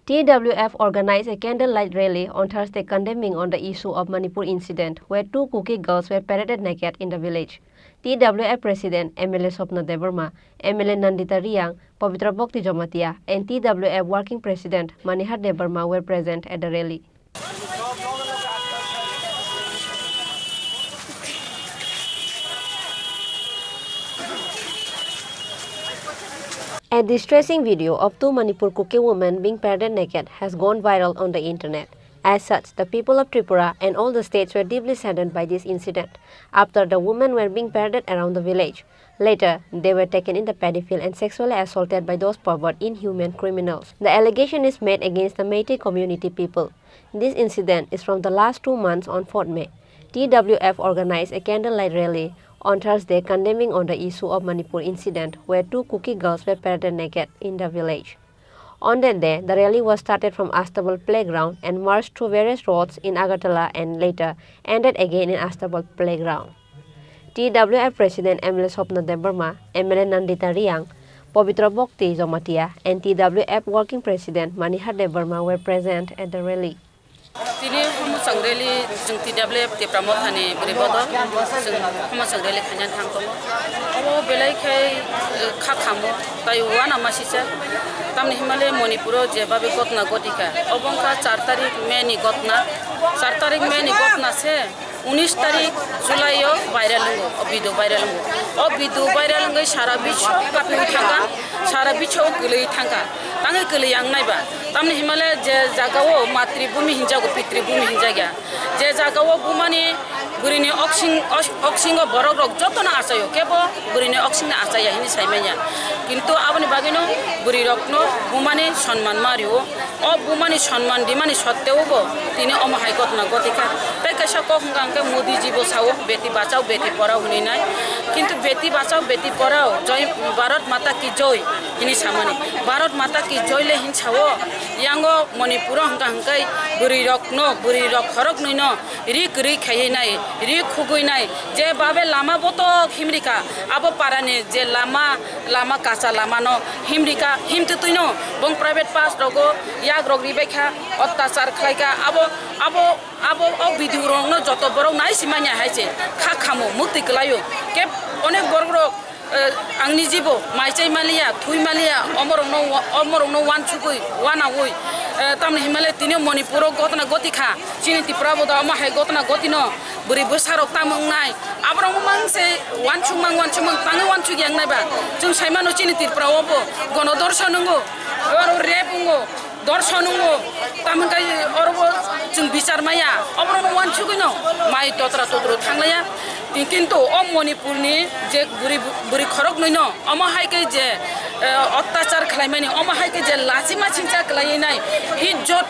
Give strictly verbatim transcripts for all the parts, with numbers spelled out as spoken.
T W F organized a candlelight rally on Thursday condemning on the issue of Manipur incident where two Kuki girls were paraded naked in the village. T W F President M L A Swapna Debbarma, M L A Nandita Reang, Pabitra Bhakti Jamatia, and T W F Working President Manihar Debbarma were present at the rally. A distressing video of two Manipur Kuki women being paraded naked has gone viral on the internet. As such, the people of Tripura and all the states were deeply saddened by this incident. After, the women were being paraded around the village. Later, they were taken in the paddy field and sexually assaulted by those pervert, inhuman criminals. The allegation is made against the Meitei community people. This incident is from the last two months on fourth May. T W F organized a candlelight rally on Thursday condemning on the issue of Manipur incident where two Kuki girls were paraded naked in the village. On that day, the rally was started from Astabal Playground and marched through various roads in Agartala and later ended again in Astabal Playground. T W F President M L A Swapna Debbarma, M L A Nandita Reang, Pabitra Bhakti Jamatia, and T W F Working President Manihar Debbarma were present at the rally. Tini Homochang rally, chwng T W F Tipra Mothani bwrwi bodol, chwng Homochang rally khaina thang tongo. Abo belai khe, eh, kha khamo, tai uanama sisa. Tamni himale Manipuro jebabe gotna gotika. Obo wngkha char tarik May ni gotna. Char tarik May ni gotna se unis tarik July o viral wngo, o video viral wngo. O video viral wngwi sara bisw kapiwi thangkha, sara bisw kwlwi thangkha. Tangwi kwlwi ang naiba. Tamni himale je jagao matribhumi hinjago, pitribhumi hinjakya. Je jagao bumani bwrwini oksing, os-, oksingo borok rok jotono achaio, kebo bwrwini oksingno achaiya hini saimanya. Kintu aboni bagwino bwrwi rokno bumani sonman ma rio. O bumani sonman rimani sotteo bo tini omo hai gotna gotikha. Tei kaisa kok hwnkha hwnkhe Modi ji bo sao, "Beti bachao, beti porao" hwnwi nai. Kintu "Beti bachao, beti porao, joi, Bharat Mata ki joi" hini samani. Bharat Mata ki joi le hin sao, yango Manipuro hwnkha hwnkhe bwrwi rokno, bwrwi rok khoroknwino ri kwrwi khaiwi nai, ri khugwi nai, je babe lama botok himrikha, abo parani je lama, lama kacha lamano himrikha, himtwtwino bong private pass rogo yak rok ribaikha, ottachar khlaikha, abo, abo, abo o video rokno joto borok nai simanya hai se kha khamo, mukti kwlaio, khe onek borok rok eh, angni jibo mai chai maliya, thui maliya, omorokno wa-, omorokno wansugwi, wanaui, eh, tamni himale tini Manipuro gotna goti kha. Chini Tripura bo da omo hai gotna goti no bwrwi bwsa rok tamo wngnai. Aborok mang se wansuk mang, wansuk mang, tangwi wansuk yang nai ba. Chwng sai mano chini Tripura o bo gono dorson wngo, oro rape wngo. Dorson wngo, tamoni kai oro bo chwng bichar maya, oborokno wansugwino mai totra totro thanglaiya. Kintu o Manipurni je bwrwi, bwrwi khoroknwino omo hai khe je, eh, ottachar khlaimani, omo hai khe je lachima chingcha khlaiwi nai, ijjot,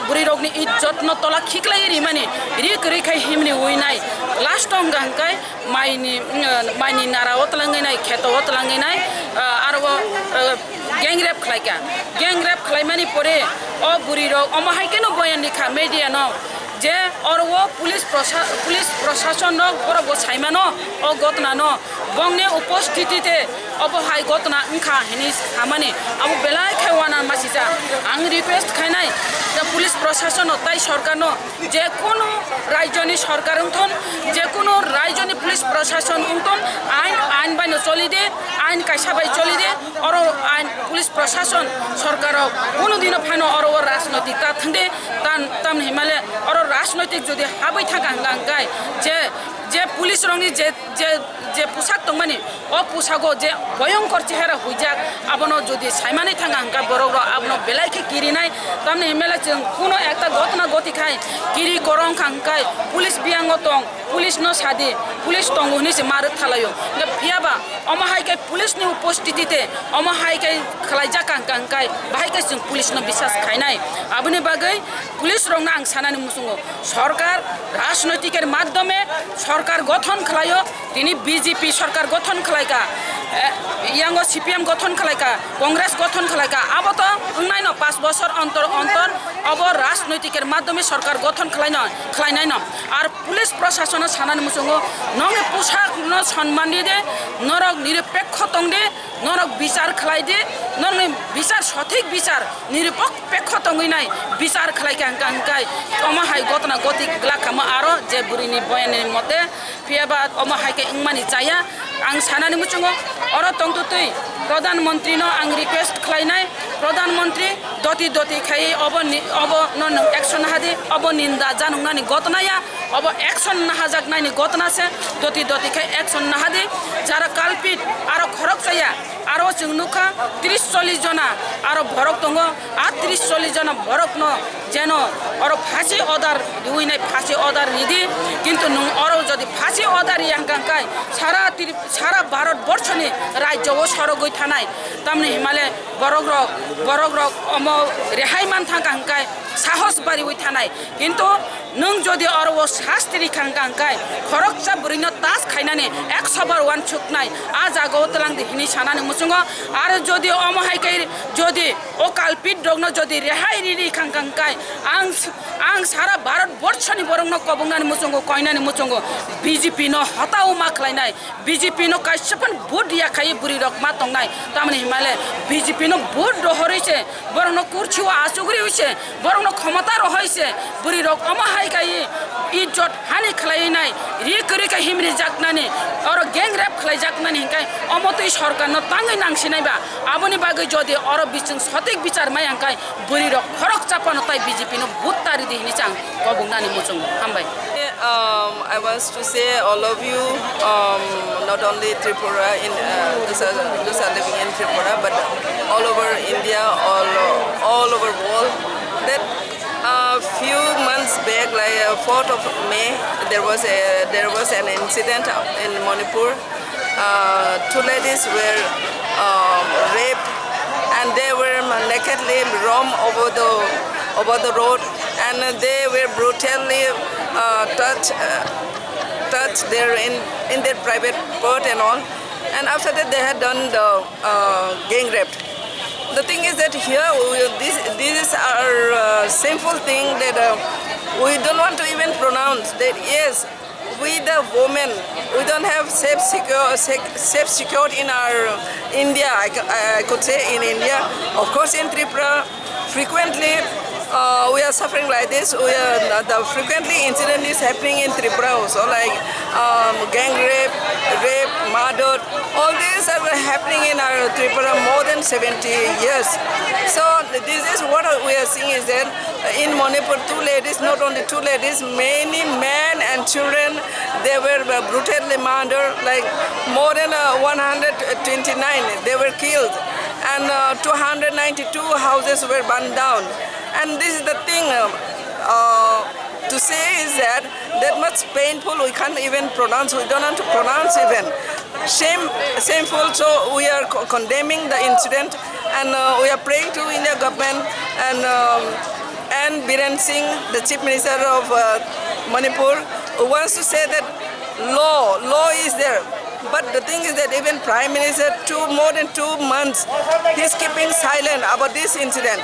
bwrwirokni ijjotno tola khiklaiwi rimani, ri kwrwi khai himni ui nai, last o hwnkha hwnkhe maini, mm, maini nara o twlangwi nai, kheto o twlangwi nai, ah, aro o, ah, gang rape khlai kha. Gang rape khlaimani pore o bwrwi rok omo hai kheno boyan rikha media no je oro o police prosa-, police prosason rok borok bo sai mano o gotna no, bongni upostiti te obo hai gotna wngkha hinwi samani abo belai khe uanama sijak. Ang request khainai je police prosason no tai sorkar no, je kunu rajyoni sorkar wngthon, je kunu rajyoni police prosason wngthon, ain, ain bai no choli de, ain kaisa bai choli de, oro ain police prosason sorkar rok kunu dino phano oro o rajnoitik ta thang de, tan, tam himale oro rajnoitik jodi habwi thangkha hwnkha hwnkhe je, je police rokni je, je, je pusak tongmani, o pusago je boyongkor chehera huijak, abono jodi saimani thanga hwnkha borok rok abono belai khe kirinai. Tamni himle chwng kuno ekta gotna goti khai kiri korong kha hwnkhe police biyango tong, police no sadi, police tongo hinwi se ma rwk thalaio. Hwnkhe phiyaba omo hai khe police ni upostiti te omo hai khe khlaijak kha hwnkha hwnkhe bahai khe chwng police no bisas khainai. Aboni bagwi police rokno ang sanani muchungo, sorkar rajnoitikni madhyome sorkar gothon khlaio, tini B J P sorkar gothon khlaikha, Eh, yango C P M gothon khlaika, Congress gothon khlaika, abo to wngnai no, panch bosor ontor ontor obo rajnoitik er madhyome sorkar gothon khlaino, khlainai no. Ar police proshashono sanani muchungo, nongni pusak no sonman di de, norok niripekho tong di, norok bichar khlai di, nongni bichar, sothik bichar, niripok-, pekho tongwi nai bichar khlaika hwnka hwnkai, omo hai gotna goti glak kamo aro je bwrwini boyani mote. Phiya ba omo hai khe wngmani chaya. Ang sanani muchungo oro tongtwtwi Pradhan Mantri no ang request khlainai, Pradhan Mantri doti doti khai obo ni, obo no nwng action hadi, obo ninda januknani gotna ya, obo action nahajaknani gotna se, doti doti khai action nahadi, jara culprit aro khoroksa ya, aro chwng nukha tris chollish jona aro borok tongo, a tris chollish jona borokno jeno oro phasi order riwi nai, phasi order ridi, kintu nwng oro jodi phasi order riya hwnka hwnkhe sara Trip-, sara Bharat borshoni rajyo o sorogwi thanai, tamni himale borok rok, borok rok omo rehai man thangkha hwnkhe sahos bariwi thanai, kintu nwng jodi oro o sasti rikha hwnka hwnkhe khoroksa bwrwino tas khainani ekso bar uansuknai, a jaga o twlang di hini sanani muchungo, aro jodi omo hai khe jodi o culprit rokno jodi rehai riri khang khang kai, ang s-, ang sara Bharat borshoni borokno kobongnani muchungo, koinani muchungo B J P no hotao ma khlainai, B J P no kaisa phano vote ya khai bwrwi rok ma tongnai, tamoni himale B J P no vote rohorwi se, borokno kursi o achugriwi se, borokno khomota rohoi se, bwrwi rok omo hai kai ijot hani khlaiwi nai, ri kwrwi khe himri jaknani, oro gang rape khlai jaknani hinkai omo twi sorkar no tangwi nang sinai ba, aboni bagwi jodi oro bichwng sotik bichar maya hinkai bwrwi rok khorok chapano tai B J P no vote ta ridi hini chang kobongnani muchung. Hambai. Um, I want to say all of you, um, not only Tripura, in, uh, those are, those are living in Tripura, but all over India, all, all over world, that a few months back, like, uh, fourth of May, there was a, there was an incident in Manipur. Uh, two ladies were, um, raped, and they were nakedly roam over the, over the road, and they were brutally, uh, touched, uh, touched there in, in their private part and all. And after that, they had done the, uh, gang rape. The thing is that here, we, this, this is our, uh, shameful thing that, uh, we don't want to even pronounce that, yes, we the women, we don't have safe, secure, sec-, safe, secured in our India, I c-, I could say in India. Of course, in Tripura, frequently, uh, we are suffering like this. We are, the, the frequently incident is happening in Tripura also, like, um, gang rape, rape, murder. All these are happening in our Tripura more than seventy years. So this is what we are seeing is that in Manipur, two ladies, not only two ladies, many men and children, they were brutally murdered, like, more than, uh, one hundred twenty-nine, they were killed, and, uh, two hundred ninety-two houses were burned down. And this is the thing, uh, uh, to say is that that much painful, we can't even pronounce, we don't want to pronounce even. Shame, shameful, so we are co-, condemning the incident, and, uh, we are praying to India government and, um, and Biren Singh, the Chief Minister of, uh, Manipur, who wants to say that law, law is there. But the thing is that even Prime Minister, two, more than two months, he's keeping silent about this incident.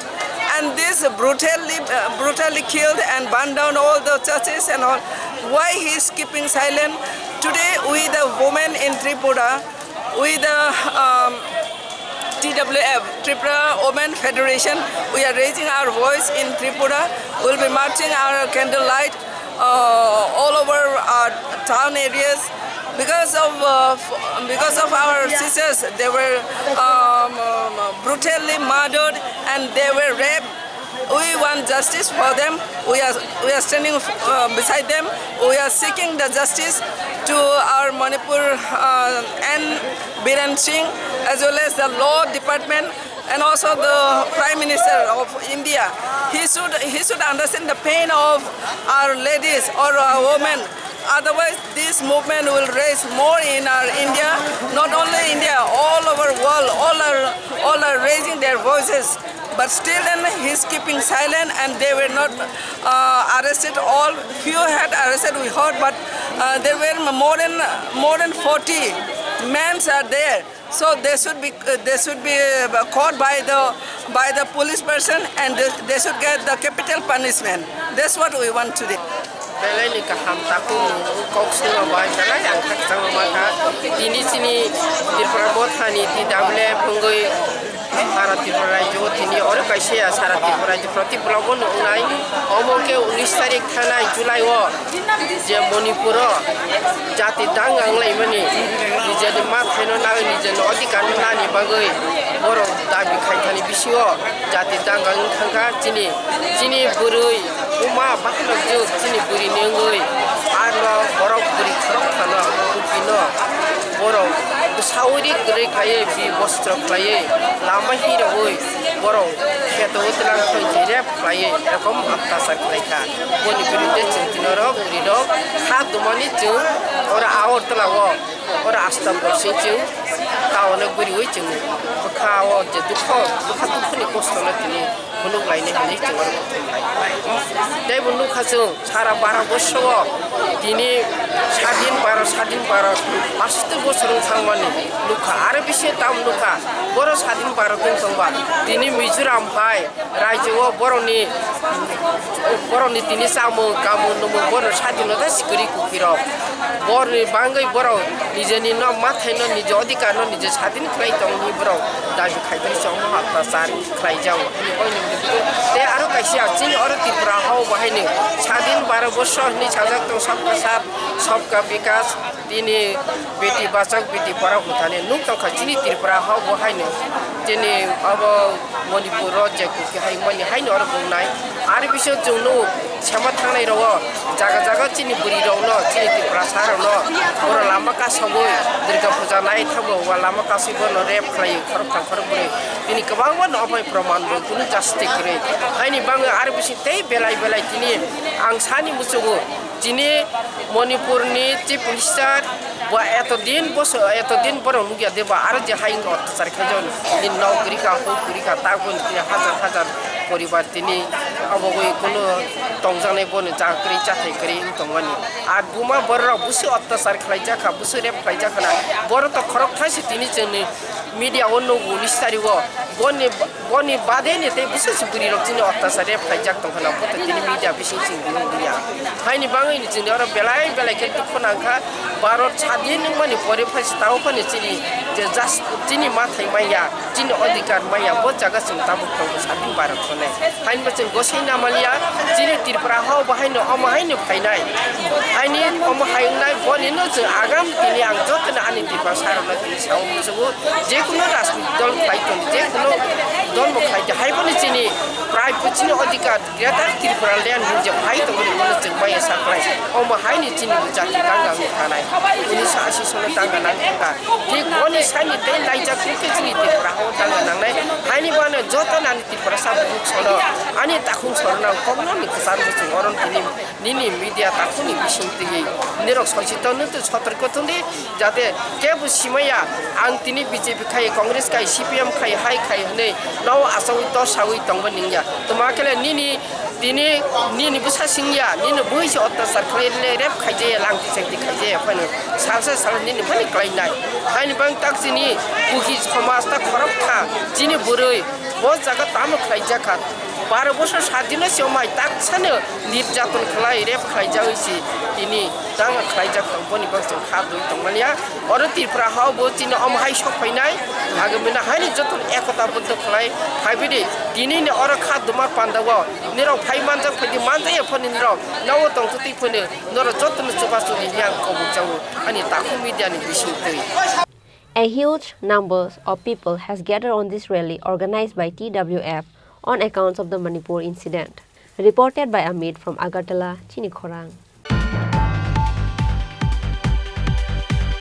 And this brutally, uh, brutally killed and burned down all the churches and all. Why he is keeping silent? Today, we the women in Tripura, we the, um, T W F, Tripura Women Federation, we are raising our voice in Tripura. We'll be marching our candlelight, uh, all over our town areas because of, uh, f-, because of our sisters. They were, um, um, brutally murdered and they were raped. We want justice for them. We are, we are standing, uh, beside them. We are seeking the justice to our Manipur, uh, and Biren Singh, as well as the law department and also the Prime Minister of India. He should, he should understand the pain of our ladies or our women. Otherwise, this movement will raise more in our India. Not only India, all over world, all are, all are raising their voices. But still then, he's keeping silent, and they were not, uh, arrested. All few had arrested, we heard, but, uh, there were more than, more than forty men are there. So they should be, uh, they should be, uh, caught by the, by the police person, and they, they should get the capital punishment. That's what we want today. Belai ni kaham takhuk ni kok swngo bai belai ang khakchangma kha. Tini chini Tripura mothani T W F wngwi Sara Tripura rajyo tini oro kaisa ya sara Tripura rajyo proti block o nuknai. Omo khe unis tarik thanai July o je Manipur o jati danga wnglaimani nijeni mathaino nai nijeni odhikar nani bagwi borok dabi khaithani bisingo jati danga wng thangkha chini, chini bwrwi buma bakhno jwk chini bwrwini wngwi arno borok bwrwi khorok phano kupino borok bwsaui ri kwrwi khlaiwi bi bostro khlaiwi lama hirogwi borok kheto tlang thoi rep khlaiwi erokom attachar khlaikha. Boni birudhe chwng tini oro bwrwirok kha dumani chwng oro Agartala o oro Astabor sing chwng taono bwrwiwi chwng bwkha o je dukho, bwkha dukhoni kostono tini phunuk lainai hinwi chwng oro kothom lai. Tei bo nukha chwng sara bara bosongo tini sadin baro, sadin baro, pasto bosor wng thangmani nukha. Aro bisingo tamo nukha, boro sadin baro wng tongba tini Mizoram hai rajyo o borokni, borokni tini chamung kamung numung borok sadinota sikiri kukirok. Borokni bangwi borok nijeni no mathaino, niji odhikarno nije sadin khlai tongni borok dabi khaitani se omo attachar khlaijago. Ani oini mungwi tei aro kaisa chini oro Tripura hao bo haino sadin baro bosor hinwi sajak tong, sabka saath, sabka bikas, tini beti bachak, beti padhao hwnthani nuk tongkha chini Tripura hao bo haino. Chini abo Manipur o je kuki hai mani haino oro bungnai. Ari bisingo chwng nuk sema thangnai rogo jaga jaga chini bwrwi rokno, chini Tiprasa rokno oro lama kasogwi Durga puja nai thango, wa lama kasui bono rep khlai khorok thang khorok bwrwi. Tini kwbangma no obai proman bo kunu justice kwrwi. Haini bangwi ari bising tei belai belai tini ang sani muchungo. Chini Manipurni Chief Minister bo etodin boso-, etodin borok nukya de ba, aro je hai wngkha attachar khaijak ni nok kwrwi kha, huk kwrwi kha, ta boni tini hajar hajar poribar tini obo bai kunu tongjaknai boni jaga kwrwi chathai kwrwi wng tongmani. Ar buma borok busi attachar khlaijak kha, busi rep khlaijak kha na, borok to khorok thaisi tini chwngni media o nugo unis tarik o boni Boni bade ni tei bwswk se bwrwi rok chini attachar rep khaijak tongkha na, bo tei tini media bising sing nung ya. Haini bangwi ni chini oro belai belai khe dukhu nangkha. Bharat sadin wngmani pore phai se tamo phano chini je just chini mathai maya, chini odhikar maya, bo jaga chwng tabuk tongo sadin Bharat hwnwi. Haini bo chwng gosai na maliya, chini Tripura hao bo haino omo haino phainai. Haini omo hai wngnai, boni no chwng agam tini ang joto no ani Tiprasa rok no tini sao muchungo. Jekuno rajnitik dol khlai tong, jekuno dol bo khlai tong, hai bono chini prai bo chini odhikar, Greater Tripura Land hinwi je phai tongmani bono chwng maya sa khlai. Omo haini chini bo jati danga wngwi thanai. Unisho ashi sono danga nang thangkha. Thik boni saini tei laijak khe chini Tripura hao danga nangnai. Haini bano joto nani Tiprasa bumung sono ani takhung sorona kokno ni kwchar bo chwng oro tini Nini media takhukni bising twi nirok soichiton nw twi sotorko thung di, jate kebo simaya ang tini B J P khai, Congress khai, C P M khai, hai khai hwnwi no achawi tosawi tongbo ningya. Tma khe le nini tini nini bwsa singya, nini bwisa attachar khlai le rep khaijaya, langti chengti khaijaya phano salsa sal nini phani klainai. Haini bang tak chini Kuki somaj ta khorok kha, chini bwrwi bo jaga tamo khlaijak kha. Baro bosor sat dino se omai taksano nirjaton khlai, rep khlaijagwi se tini danga khlaijak tong, boni bangchang kha dui tongmania. Oro Tripura hao bo chini omo hai sok phainai, agamino haino jotono ekota boddo khlai phaibaidi. Tini ni oro kha duma pandao nirok phai manjak phaidi, manjaya phano nirok nao tongthwtwi phano norok jotono chubachu di yang kobok jao ani takhuk media ni bisingtwi. A huge number of people has gathered on this rally organized by T W F on accounts of the Manipur incident. Reported by Amit from Agartala, Chini Khorang.